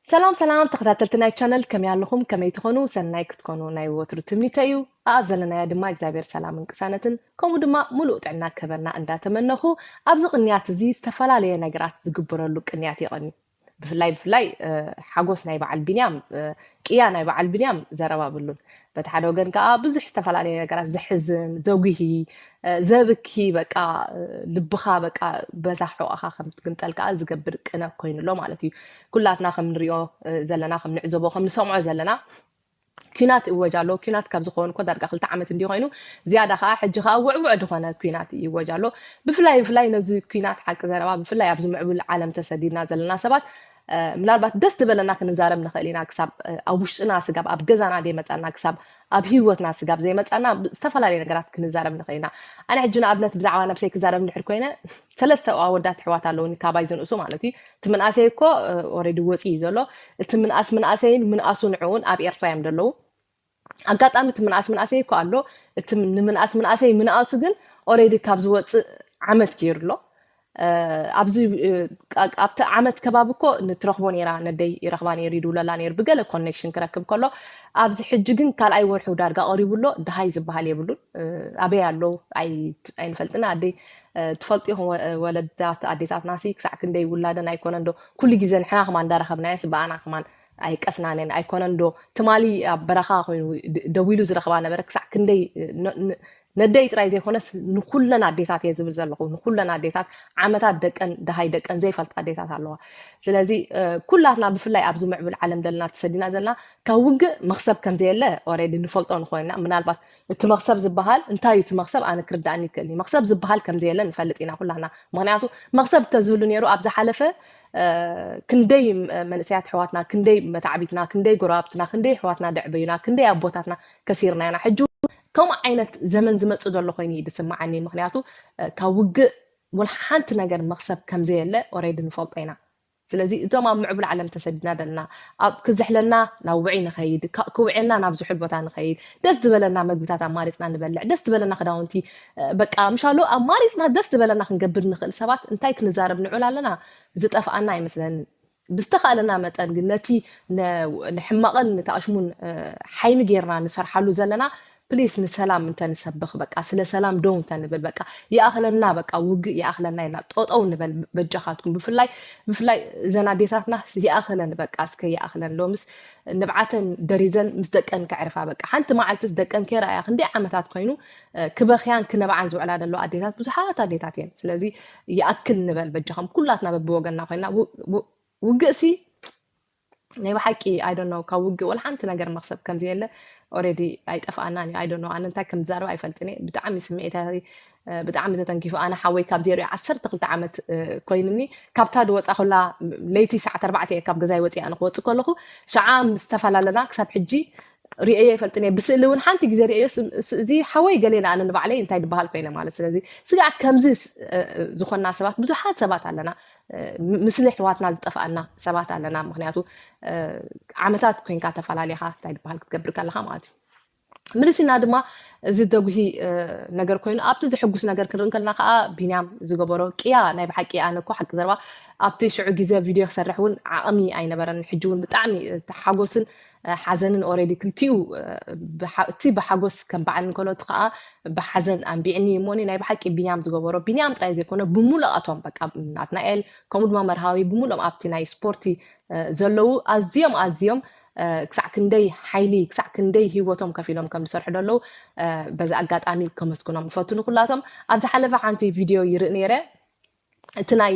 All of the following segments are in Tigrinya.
ሰላም ሰላም ተኸታተልቲ ናይ ቻነል፣ ከመይ ኣለኹም? ከመይ ትኾኑ? ሰናይ ክትኮኑ ናይ ወትሩ ትምኒተ እዩ። ኣብ ዘለናዮ ድማ እግዚኣብሔር ሰላምን ቅሳነትን ከምኡ ድማ ሙሉእ ጥዕና ክህበና እንዳተመነኹ፣ ኣብዚ ቅንያት እዚ ዝተፈላለየ ነገራት ዝግበረሉ ቅንያት የቐኒ። ብፍላይ ብፍላይ ሓጎስ ናይ በዓል ቢንያም፣ ቅያ ናይ በዓል ቢንያም ዘረባ ብሉን። በቲ ሓደ ወገን ከዓ ብዙሕ ዝተፈላለየ ነገራት ዘሕዝን፣ ዘጉሂ፣ ዘብኪ፣ በቃ ልብኻ በቃ በዛ ሕቆኻ ከም ትግንጠል ከዓ ዝገብር ቅነ ኮይኑሎ ማለት እዩ። ኩላትና ከም ንሪኦ ዘለና፣ ከም ንዕዘቦ፣ ከም ንሰምዖ ዘለና ኲናት ይወጅ ኣሎ። ኲናት ካብ ዝኸውን እኮ ዳርጋ ክልተ ዓመት እንዲ ኮይኑ፣ ዝያዳ ከዓ ሕጂ ከዓ ውዕውዕ ዝኾነ ኲናት ይወጅ ኣሎ። ብፍላይ ብፍላይ ነዚ ኲናት ሓቂ ዘረባ ብፍላይ ኣብዚ ምዕቡል ዓለም ተሰዲድና ዘለና ሰባት ምናልባት ደስ ዝበለና ክንዛረብ ንኽእል ኢና። ክሳብ ኣብ ውሽጥና ስጋብ ኣብ ገዛና ደይመፃና ክሳብ ኣብ ህይወትና ስጋብ ዘይመፃና ዝተፈላለየ ነገራት ክንዛረብ ንኽእል ኢና። ኣነ ሕጂ ንኣብነት ብዛዕባ ነብሰይ ክዛረብ እንድሕር ኮይነ ሰለስተ ኣወዳት ኣሕዋት ኣለውኒ ካባይ ዝንእሱ ማለት እዩ። እቲ ምንኣሰይ እኮ ኦሬዲ ወፂ እዩ ዘሎ። እቲ ምንኣስ ምንኣሰይን ምንኣሱ ንዕውን ኣብ ኤርትራ እዮም ዘለዉ። ኣጋጣሚ እቲ ምንኣስ ምንኣሰይ እኮ ኣሎ። እቲ ንምንኣስ ምንኣሰይ ምንኣሱ ግን ኦሬዲ ካብ ዝወፅእ ዓመት ገይሩ ኣሎ። ኣብዚ ኣብቲ ዓመት ከባቢ እኮ ንትረኽቦ ነይራ፣ ነደይ ይረኽባ ነይሩ፣ ይድውለላ ነይሩ ብገለ ኮኔክሽን ክረክብ ከሎ፣ ኣብዚ ሕጂ ግን ካልኣይ ወርሑ ዳርጋ ቀሪቡ ኣሎ። ድሃይ ዝበሃል የብሉን። ኣበይ ኣሎ ኣይንፈልጥና። ኣደይ ትፈልጡ ኢኹም፣ ወለዳት ኣዴታትና ሲ ክሳዕ ክንደይ ውላደን ኣይኮነን ዶ ኩሉ ግዜ ንሕና ከማ እንዳረኸብናየስ ብኣና ከማን ኣይቀስናነን ኣይኮነን ዶ ትማሊ ኣብ በረኻ ኮይኑ ደዊሉ ዝረኽባ ነበረ። ክሳዕ ክንደይ ነደይ ጥራይ ዘይኮነስ ንኩለን ኣዴታት እየ ዝብል ዘለኹ፣ ንኩለን ኣዴታት ዓመታት ደቀን ደሃይ ደቀን ዘይፈልጣ ኣዴታት ኣለዋ። ስለዚ ኩላትና ብፍላይ ኣብዚ ምዕብል ዓለም ዘለና ተሰዲና ዘለና ካብ ውግእ መክሰብ ከምዘየለ ኦሬዲ ንፈልጦ ንኮይና፣ ምናልባት እቲ መክሰብ ዝበሃል እንታይ እዩ? እቲ መክሰብ ኣነ ክርዳእኒ ይክእል እዩ። መክሰብ ዝበሃል ከምዘየለ ንፈልጥ ኢና ኩላትና። ምክንያቱ መክሰብ ተዝህሉ ነይሩ ኣብ ዝሓለፈ ክንደይ መንእሰያት ኣሕዋትና፣ ክንደይ መታዕቢትና፣ ክንደይ ጎረባብትና፣ ክንደይ ኣሕዋትና ደዕበዩና፣ ክንደይ ኣቦታትና ከሲርና ኢና። ሕጂ ከምኡ ዓይነት ዘመን ዝመጽእ ዘሎ ኮይኑ እዩ ዝስምዓኒ። ምክንያቱ ካብ ውግእ ወላ ሓንቲ ነገር መክሰብ ከምዘየለ ኦሬዲ ንፈልጦ ኢና። ስለዚ እቶም ኣብ ምዕቡል ዓለም ተሰዲና ዘለና ኣብ ክዝሕለና ናብ ውዒ ንኸይድ፣ ክውዕልና ናብ ዝሑል ቦታ ንኸይድ፣ ደስ ዝበለና መግብታት ኣማሪፅና ንበልዕ፣ ደስ ዝበለና ክዳውንቲ በቃ ምሻሉ ኣማሪፅና ደስ ዝበለና ክንገብር ንኽእል ሰባት እንታይ ክንዛረብ ንዑል ኣለና? ዝጠፍኣና ኣይመስለንን። ብዝተኻእለና መጠን ግን ነቲ ንሕማቕን ንተኣሽሙን ሓይሊ ጌርና ንሰርሓሉ ዘለና ፕሊስ ንሰላም እንተንሰብኽ፣ በቃ ስለ ሰላም ደው እንተንብል፣ በቃ ይኣኽለና፣ በቃ ውግእ ይኣኽለና ኢልና ጠጠው ንበል በጃኻትኩም። ብፍላይ ብፍላይ እዘን ኣዴታትና ይኣኽለን፣ በቃ እስከ ይኣኽለን። ሎምስ ንብዓተን ደሪዘን ምስ ደቀን ከዕርፋ፣ በቃ ሓንቲ መዓልትስ ደቀን ከይረኣያ ክንደይ ዓመታት ኮይኑ ክበኽያን ክነብዓን ዝውዕላ ዘለዋ ኣዴታት ብዙሓት ኣዴታት እየን። ስለዚ ይኣክል ንበል በጃኹም፣ ኩላትና በብወገንና ኮይና ውግእሲ ናይ ብሓቂ I don't know ካብ ውግእ ወላ ሓንቲ ነገር መክሰብ ከምዘየለ ኦሬዲ ኣይጠፍኣናን እዩ። I don't know ኣነ እንታይ ከም ዝዛረብ ኣይፈልጥን እየ። ብጣዕሚ ስምዒታዊ ብጣዕሚ ተተንኪፉ። ኣነ ሓወይ ካብ ዜሮ ዓሰርተ ክልተ ዓመት ኮይንኒ ካብታ ድወፃ ኮላ ለይቲ ሰዓት ኣርባዕተ እየ ካብ ገዛይ ወፂ ኣነ ክወፅእ ከለኹ ሸዓ ምስ ተፈላለና ክሳብ ሕጂ ርእየ ይፈልጥን እየ። ብስእሊ እውን ሓንቲ ግዜ ርእዮ እዚ ሓወይ ገሌ ንኣነ ንባዕለይ እንታይ ዝበሃል ኮይነ ማለት። ስለዚ ስጋዕ ከምዚ ዝኾንና ሰባት ብዙሓት ሰባት ኣለና። ምስሊ ኣሕዋትና ዝጠፍኣና ሰባት ኣለና። ምክንያቱ ዓመታት ኮይንካ ተፈላለኻ እንታይ ዝበሃል ክትገብር ከለኻ ማለት እዩ። ምልሲና ድማ እዚ ዘጉሂ ነገር ኮይኑ ኣብቲ ዘሐጉስ ነገር ክንርኢ ከለና ከዓ ቢንያም ዝገበሮ ቅያ ናይ ብሓቂ ኣነ እኮ ሓቂ ዘረባ ኣብቲ ሽዑ ግዜ ቪድዮ ክሰርሕ እውን ዓቕሚ ኣይነበረን። ሕጂ እውን ብጣዕሚ ተሓጎስን ሓዘንን ኦሬዲ ክልቲኡ እቲ ብሓጎስ ከም በዓል እንከሎ እቲ ከዓ ብሓዘን ኣንቢዕኒ እሞኒ ናይ ብሓቂ ቢንያም ዝገበሮ ቢንያም ጥራይ ዘይኮነ ብምሉኣቶም በቃ ናትናኤል ከምኡ ድማ መርሃዊ ብምሉኦም ኣብቲ ናይ ስፖርቲ ዘለዉ ኣዝዮም ኣዝዮም ክሳዕ ክንደይ ሓይሊ ክሳዕ ክንደይ ህይወቶም ከፊሎም ከም ዝሰርሑ ዘለዉ በዚ ኣጋጣሚ ከመስግኖም ይፈቱ ንኩላቶም። ኣብ ዝሓለፈ ሓንቲ ቪድዮ ይርኢ ነይረ እቲ ናይ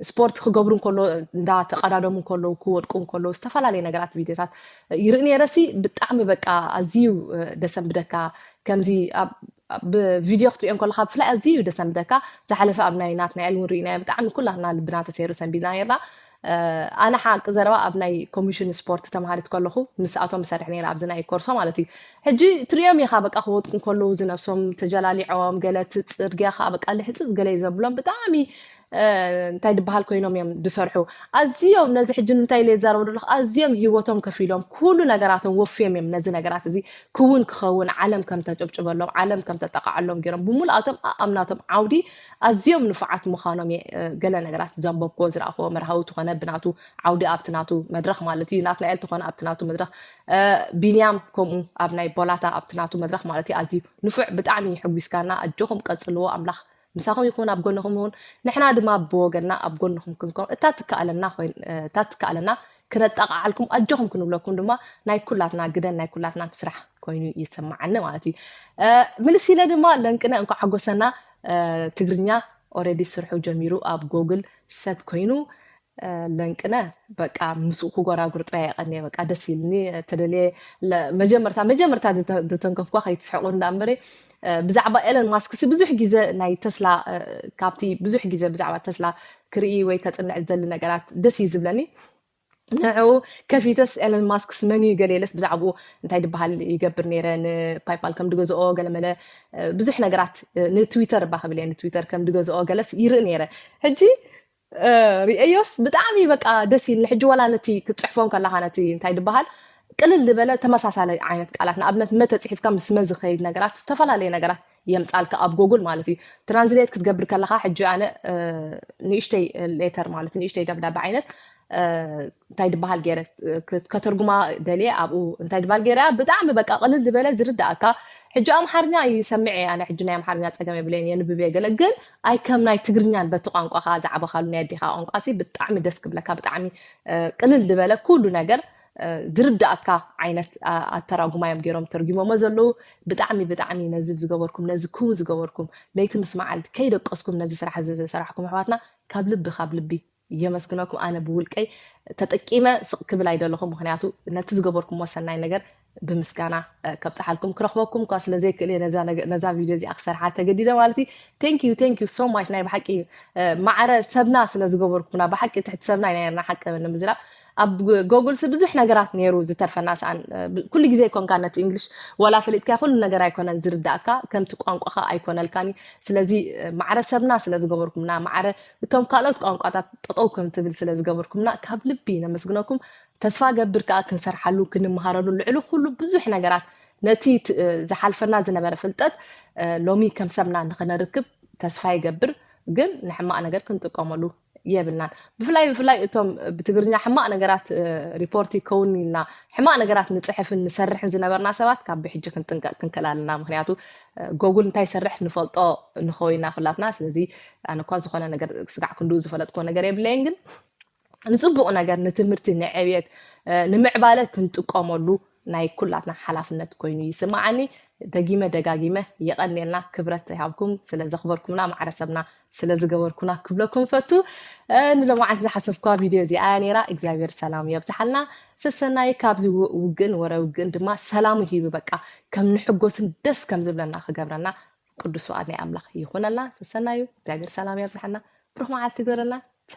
ስፖርት ክገብሩ እንከሎ እንዳተቀዳደሙ እንከለዉ ክወድቁ እንከለዉ ዝተፈላለየ ነገራት ቪድዮታት ይርኢ ነይረ ሲ ብጣዕሚ በቃ ኣዝዩ ደሰንብደካ ከምዚ ብቪድዮ ክትሪኦ ከለካ ብፍላይ ኣዝዩ ደሰንብደካ። ዝሓለፈ ኣብ ናይ ናትናኤል እውን ርኢናዮ ብጣዕሚ ኩላትና ልብና ተሰይሩ ሰንቢድና ነርና። ኣነ ሓቂ ዘረባ ኣብ ናይ ኮሚሽን ስፖርት ተምሃሪት ከለኹ ምስኣቶም እሰርሕ ነይረ ኣብዚ ናይ ኮርሶ ማለት እዩ። ሕጂ ትሪኦም ኢኻ በቃ ክወድቁ እንከለዉ ዝነብሶም ተጀላሊዖም ገለ እቲ ፅርግያ ከዓ በቃ ልሕፅፅ ገለ እዩ ዘብሎም ብጣዕሚ እንታይ ድበሃል ኮይኖም እዮም ዝሰርሑ። ኣዝዮም ነዚ ሕጂ እንታይ ኢለ ይዛረቡ ዘለኹ ኣዝዮም ህይወቶም ከፊሎም ኩሉ ነገራቶም ወፍዮም እዮም ነዚ ነገራት እዚ ክውን ክኸውን ዓለም ከም ተጨብጭበሎም ዓለም ከም ተጠቃዓሎም ገይሮም ብምልኣቶም ኣኣምናቶም ዓውዲ ኣዝዮም ንፉዓት ምዃኖም እየ ገለ ነገራት ዘንበብኮ ዝረኣኽዎ መርሃዊ ትኾነ ብናቱ ዓውዲ ኣብቲ ናቱ መድረኽ ማለት እዩ ናትናኤል ትኾነ ኣብቲ ናቱ መድረኽ ቢንያም ከምኡ ኣብ ናይ ቦላታ ኣብቲ ናቱ መድረኽ ማለት እዩ ኣዝዩ ንፉዕ ብጣዕሚ ሕጒስካና ኣጆኹም ቀጽልዎ ኣምላኽ ምሳኹም ይኹን ኣብ ጎንኹም ይኹን ንሕና ድማ ብወገንና ኣብ ጎንኹም ክንከውን እታ ትከኣለና እታ ትከኣለና ክነጣቃዓልኩም ኣጆኹም ክንብለኩም ድማ ናይ ኩላትና ግደን ናይ ኩላትና ስራሕ ኮይኑ ይስማዓኒ ማለት እዩ ምልስ ኢለ ድማ ለንቅነ እንኳ ሓጎሰና ትግርኛ ኦረዲ ስርሑ ጀሚሩ ኣብ ጎግል ሰት ኮይኑ ለንቅነ በቃ ምስኡ ክጎራጉር ጥራይ የቀንየ በቃ ደስ ኢልኒ ተደልየ መጀመርታ መጀመርታ ዝተንከፍኳ ከይትስሕቁ እንዳ እምበረ ብዛዕባ ኤለን ማስክ ሲ ብዙሕ ግዜ ናይ ተስላ ካብቲ ብዙሕ ግዜ ብዛዕባ ተስላ ክርኢ ወይ ከፅንዕ ዝደሊ ነገራት ደስ እዩ ዝብለኒ ንዕኡ ከፊተስ ኤለን ማስክስ መን እዩ ገለ ኢለስ ብዛዕባኡ እንታይ ድበሃል ይገብር ነይረ ንፓይፓል ከም ድገዝኦ ገለመለ ብዙሕ ነገራት ንትዊተር እባ ክብል እየ ንትዊተር ከም ድገዝኦ ገለስ ይርኢ ነይረ ሕጂ ርእዮስ ብጣዕሚ በቃ ደስ ኢልኒ ሕጂ ዋላ ነቲ ክትፅሕፎም ከለካ ነቲ እንታይ ድበሃል ቅልል ዝበለ ተመሳሳለ ዓይነት ቃላት ንኣብነት መ ተፅሒፍካ ምስ መ ዝኸይድ ነገራት ዝተፈላለየ ነገራት የምፃልካ ኣብ ጎጉል ማለት እዩ ትራንስሌት ክትገብር ከለካ ሕጂ ኣነ ንእሽተይ ሌተር ማለት ንእሽተይ ደብዳቤ ዓይነት እንታይ ድበሃል ገይረ ከተርጉማ ደልየ ኣብኡ እንታይ ድበሃል ገይረ ብጣዕሚ በቃ ቅልል ዝበለ ዝርዳእካ ሕጂ ኣምሓርኛ ይሰምዕ እየ ኣነ ሕጂ ናይ ኣምሓርኛ ፀገም የብለይን የንብብ እየ ገለ ግን ኣይ ከም ናይ ትግርኛን በቲ ቋንቋኻ ዝዓበኻሉ ናይ ኣዴኻ ቋንቋ ሲ ብጣዕሚ ደስ ክብለካ ብጣዕሚ ቅልል ዝበለ ኩሉ ነገር ዝርዳእካ ዓይነት ኣተራጉማ እዮም ገይሮም ተርጉሞሞ ዘለዉ ብጣዕሚ ብጣዕሚ ነዚ ዝገበርኩም ነዚ ክው ዝገበርኩም ለይቲ ምስ መዓልቲ ከይደቀስኩም ነዚ ስራሕ እዚ ዝሰራሕኩም ኣሕዋትና ካብ ልቢ ካብ ልቢ የመስግነኩም ኣነ ብውልቀይ ተጠቂመ ስቕ ክብል ኣይደለኹም ምክንያቱ ነቲ ዝገበርኩሞ ሰናይ ነገር ብምስጋና ከብፅሓልኩም ክረኽበኩም እኳ ስለ ዘይክእል እየ ነዛ ቪድዮ እዚኣ ክሰርሓ ተገዲደ ማለት እዩ thank you thank you so much ናይ ብሓቂ ማዕረ ሰብና ስለ ዝገበርኩምና ብሓቂ ትሕቲ ሰብና ኢና ነርና ሓቂ ንምዝራብ ኣብ ጎጉል ሲ ብዙሕ ነገራት ነይሩ ዝተርፈና ሰኣን ኩሉ ግዜ ይኮንካ ነቲ እንግሊሽ ዋላ ፈሊጥካ ኩሉ ነገር ኣይኮነን ዝርዳእካ ከምቲ ቋንቋኻ ኣይኮነልካን እዩ ስለዚ ማዕረ ሰብና ስለ ዝገበርኩምና ማዕረ እቶም ካልኦት ቋንቋታት ጠጠው ከም ትብል ስለ ዝገበርኩምና ካብ ልቢ ነመስግነኩም ተስፋ ገብር ከዓ ክንሰርሓሉ ክንመሃረሉ ልዕሊ ኩሉ ብዙሕ ነገራት ነቲ ዝሓልፈና ዝነበረ ፍልጠት ሎሚ ከም ሰብና ንክነርክብ ተስፋ ይገብር ግን ንሕማቅ ነገር ክንጥቀመሉ የብልናን ብፍላይ ብፍላይ እቶም ብትግርኛ ሕማቅ ነገራት ሪፖርት ይከውን ኢልና ሕማቅ ነገራት ንፅሕፍን ንሰርሕን ዝነበርና ሰባት ካብ ብሕጂ ክንጥንቀቅ ክንክእል ኣለና ምክንያቱ ጎጉል እንታይ ይሰርሕ ንፈልጦ ንኸው ኢና ኩላትና ስለዚ ኣነ እኳ ዝኾነ ነገር ስጋዕ ክንድኡ ዝፈለጥኮ ነገር የብለይን ግን ንፅቡቕ ነገር ንትምህርቲ ንዕብየት ንምዕባለ ክንጥቀመሉ ናይ ኩላትና ሓላፍነት ኮይኑ ይስምዓኒ ደጊመ ደጋጊመ የቐንየልና ክብረት ይሃብኩም ስለ ዘኽበርኩምና ማዕረ ሰብና ስለ ዝገበርኩና ክብለኩም ፈቱ ንሎማዓንቲ ዝሓሰብኩዋ ቪድዮ እዚኣ ነራ እግዚኣብሔር ሰላም የብዝሓልና ሰሰናይ ካብዚ ውግእን ወረ ውግእን ድማ ሰላሙ ሂቡ በቃ ከም ንሕጎስን ደስ ከም ዝብለና ክገብረና ቅዱስ ፍቓድ ናይ ኣምላኽ ይኹነልና ሰሰናዩ እግዚኣብሔር ሰላም የብዝሓልና ብሩኽ መዓልቲ ግበረልና ቻ